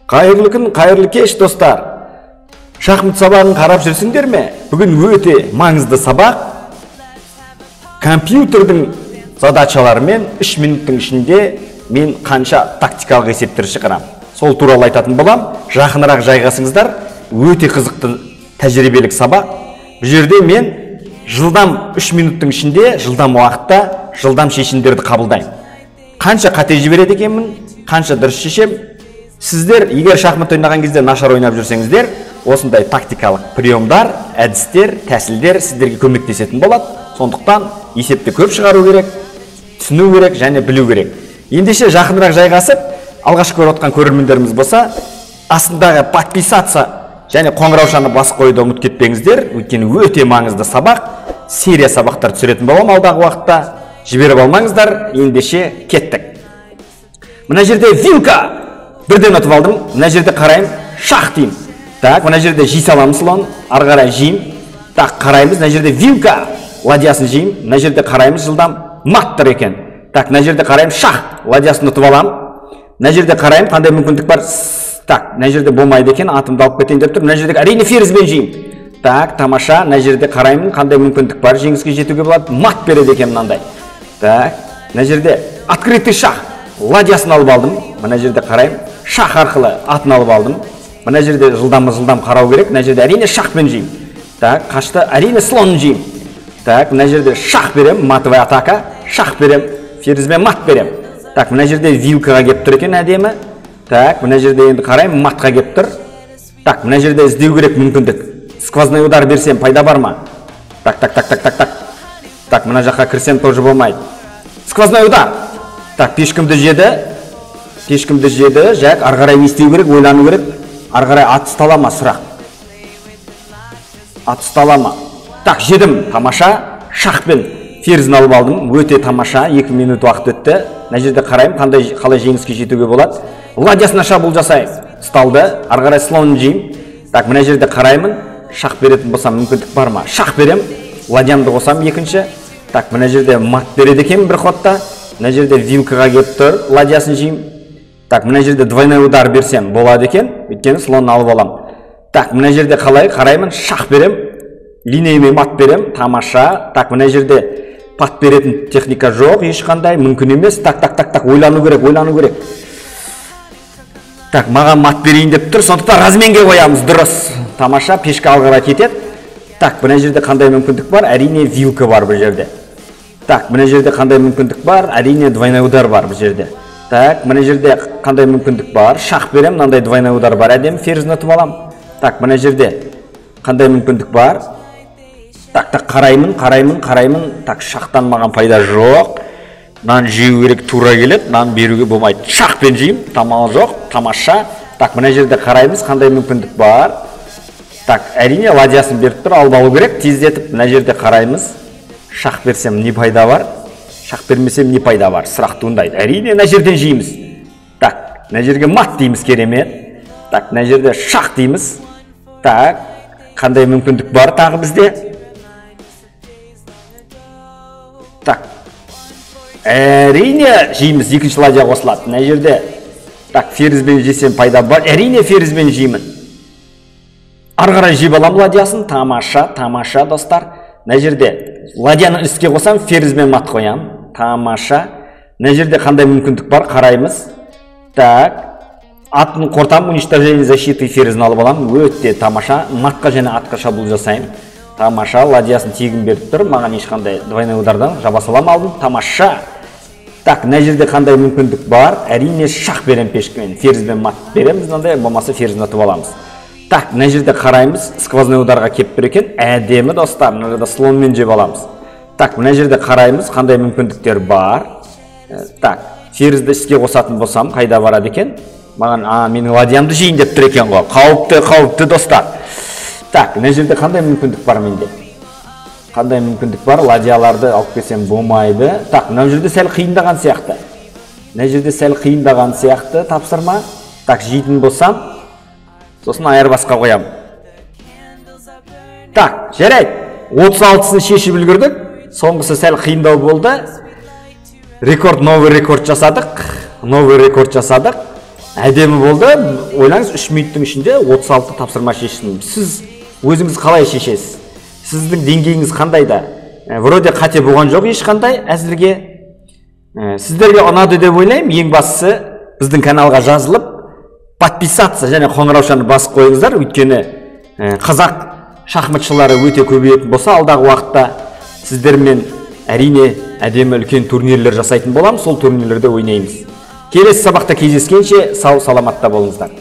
Қайырлы күн, қайырлы кеш, достар. Шахмат сабағын қарап жүрсіңдер ме? Бүгін өте маңызды сабақ. Компьютердің задачаларымен 3 минуттың ішінде мен қанша тактикалық есептер шығарам. Сол туралы айтатын болам. Жақынырақ жайғасыңыздар. Өте қызықты тәжірибелік сабақ. Бұл жерде мен жылдам 3 минуттың ішінде, жылдам уақытта, жылдам шешімдерді қабылдаймын. Қанша қате жібереді екенмін, қанша дұрыс шешем. Сіздер егер шахмат ойнаған кезде нашар ойнап жүрсеңіздер, осындай тактикалық приемдар, әдістер, тәсілдер сіздерге көмектесетін болады. Сондықтан есепті көп шығару керек, түсіну керек және білу керек. Ендеше жақынырақ жайғасып, алғаш көріп отқан көрермендеріміз болса, астындағы подписаться және қоңыраушаны басып қоюды ұмытып кетпеңіздер. Өйткені өте маңызды сабақ, серия сабақтар түсіретін боламын алдағы уақытта. Жіберіп алмаңыздар. Ендеше кеттік. Мына жерде вилка бірден ұтып алдым. Мына жерде қараймын, шах деймін. Так, мына жерде жей саламын слон, ары қарай жеймін. Так, қараймыз, мына жерде вилка ладьясын жеймін. Мына жерде қараймыз, жылдам мат тұр екен. Так, мына жерде қараймын, шах ладьясын ұтып аламын. Мына жерде қараймын, қандай мүмкіндік бар. Так, мына жерде болмайды екен, атымды алып кетейін деп тұр. Мына жерде әрине ферзьбен жеймін. Так, тамаша, мына жерде қараймын, қандай мүмкіндік бар, жеңіске жетуге болады. Мат береді екен мынандай. Так, мына жерде открытый шах ладьясын алып алдым. Мына жерде қараймын, шах арқылы атын алып алдым. Мына жерде жылдам қарау керек. Мына жерде әрине шахпен жеймін. Так, қашты, әрине слонын жеймін. Так, мына жерде шах берем, матовая атака, шах берем, ферзьмен мат берем. Так, мына жерде вилкаға келіп тұр екен әдемі. Так, мына жерде енді қараймын, матқа келіп тұр. Так, мына жерде іздеу керек мүмкіндік. Сквозной удар берсем пайда бар ма? Так, так, так, так, так, так. Так, мына жаққа кірсем тоже болмайды. Сквозной удар. Так, пешкімді жеді. Пешкімді жеді. Жак, ары қарай не істеу керек, ойлану керек. Ары қарай ат ұстала ма, сұрақ. Ат ұстала ма? Так, жедім, тамаша. Шахпен ферзін алып алдым. Өте тамаша, 2 минут уақыт өтті. Мына жерде қараймын, қандай қалай жеңіске жетуге болады. Ладьясына шабуыл жасаймын. Ұсталды. Ары қарай слонын жеймін. Так, мына жерде қараймын. Шах беретін болсам мүмкіндік бар ма? Шах берем. Ладьямды қосам екінші. Так, мына жерде мат береді екен бір ходта. Мына жерде вилкаға келіп тұр, ладьясын жеймін. Так, мына жерде двойной удар берсем болады екен, өйткені слонын алып алам. Так, мына жерде қалай қараймын, шах берем, линейный мат берем, тамаша. Так, мына жерде пат беретін техника жоқ, ешқандай мүмкін емес. Так, так, так, так, ойлану керек, ойлану керек. Так, маған мат берейін деп тұр, сондықтан разменге қоямыз, дұрыс. Тамаша, пешка алға қарай кетеді. Так, мына жерде қандай мүмкіндік бар? Әрине вилка бар бұл жерде. Так, мына жерде қандай мүмкіндік бар? Әрине двойной удар бар бұл жерде. Так, мына жерде қандай мүмкіндік бар? Шах берем, мынандай двойной удар бар, әдемі ферзін ұтып алам. Так, мына жерде қандай мүмкіндік бар? Так, так, қараймын, қараймын, қараймын. Так, шахтан маған пайда жоқ. Мынаны жеу керек, тура келеді, мынаны беруге болмайды. Шахпен жеймін, тамал жоқ, тамаша. Так, мына жерде қараймыз, қандай мүмкіндік бар? Так, әрине ладьясын беріп тұр, алып алу керек, тездетіп. Мына жерде қараймыз. Шах берсем не пайда бар? Шах бермесем не пайда бар? Сұрақ туындайды. Әрине мына жерден жейміз. Так, мына жерге мат дейміз, керемет. Так, мына жерде шах дейміз. Так, қандай мүмкіндік бар тағы бізде? Так, әрине жейміз, екінші ладья қосылады. Мына жерде, так, ферзьбен жесем пайда бар. Әрине ферзьбен жеймін. Ары қарай жеп аламын ладьясын. Тамаша, тамаша, достар. Мына жерде ладьяны іске қосам, ферзьбен мат қоямын. Тамаша. Мына жерде қандай мүмкіндік бар, қараймыз. Так, атын қортам, уничтожение защиты ферзін алып аламын. Өте тамаша. Матқа және атқа шабуыл жасаймын. Тамаша, ладьясын тегін беріп тұр. Маған ешқандай двойной удардан жаба салам алдым. Тамаша. Так, мына жерде қандай мүмкіндік бар? Әрине шах берем пешкімен. Ферзьбен мат береміз мынандай, болмаса ферзін ұтып аламыз. Так, мына жерде қараймыз, сквозной ударға келіп тұр екен. Әдемі, достар, мына жерде слонмен жеп аламыз. Так, мына жерде қараймыз, қандай мүмкіндіктер бар. Так, ферзді іске қосатын болсам, қайда барады екен? Маған, менің ладьямды жейін деп тұр екен ғой. Қауіпті, қауіпті, достар. Так, мына жерде қандай мүмкіндік бар менде? Қандай мүмкіндік бар? Ладьяларды алып келсем болмайды. Так, мына жерде сәл қиындаған сияқты. Мына жерде сәл қиындаған сияқты тапсырма. Так, жейтін болсам, сосын айырбасқа қоямын. Так, жарайды. 36-сын шешіп үлгердік. Соңғысы сәл қиындау болды. Рекорд, новый рекорд жасадық. Новый рекорд жасадық. Әдемі болды. Ойлаңыз, 3 минуттың ішінде 36 тапсырма шештім. Сіз өзіңіз қалай шешесіз? Сіздің деңгейіңіз қандай да? Вроде қате болған жоқ ешқандай әзірге. Сіздерге ұнады деп ойлаймын. Ең бастысы біздің каналға жазылып, подписаться және қоңыраушаны басып қойыңыздар. Өйткені қазақ шахматшылары өте көбейетін болса, алдағы уақытта сіздермен әрине әдемі үлкен турнирлер жасайтын боламыз. Сол турнирлерде ойнаймыз. Келесі сабақта кездескенше сау саламатта болыңыздар.